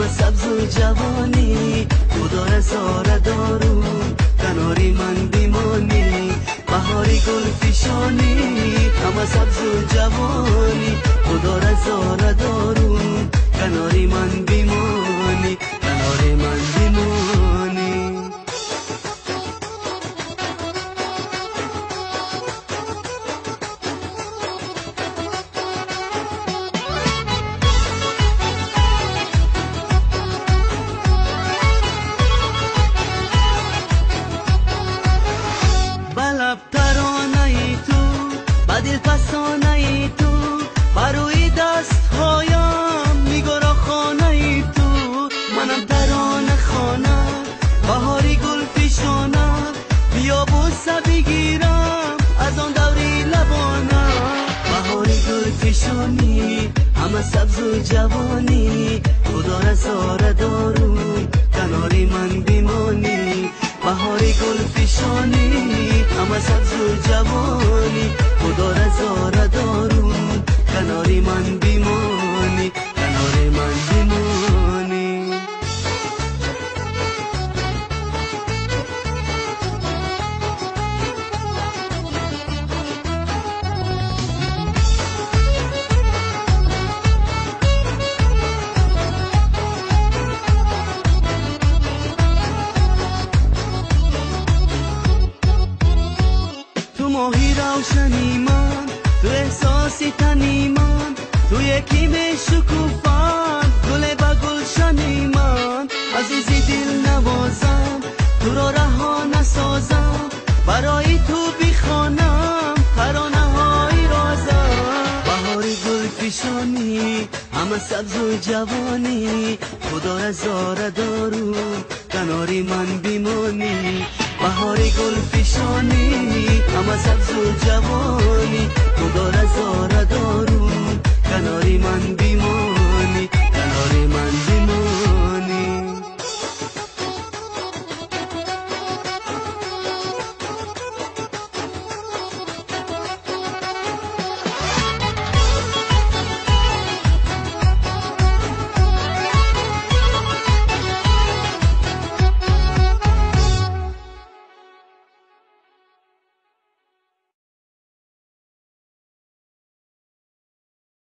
همه سبز و جوانی، خدا رضا دارم کناری من بیمانی. بهاری گل فشانی، همه سبز و جوانی، خدا رضا دارم کناری من بیمانی، کناری من بیمانی. بلب ترانه تو، بدل فسانه تو، بروی دست هایم میگرا خانه تو. منم ترانه خانه، بهاری گل فشانه، بیا بوسه بگیرم از آن دوری لبانه. بهاری گل فشانی، همه سبز و جوانی، خدا رضا دارم کناری من بیمانی. بهاری گل فشانی، همه سبز و جوانی، خدا رضا دارم کناری من بیمانی، کناری من بیمانی. تو ماهی روشنی من، تو احساسی تنی من، تو یکی می شکوفان گل به گلشنی من. عزیزی دل نوازم، تو را رها نسازم، برای تو بخوانم ترانه های رازم. بهاری گل فشانی، همه سبز و جوانی، خدا رضا دارم کناری من بیمانی. بهاری گل فشانی، همه سبز و جوانی، خدا رضا دارم کناری من بیمانی.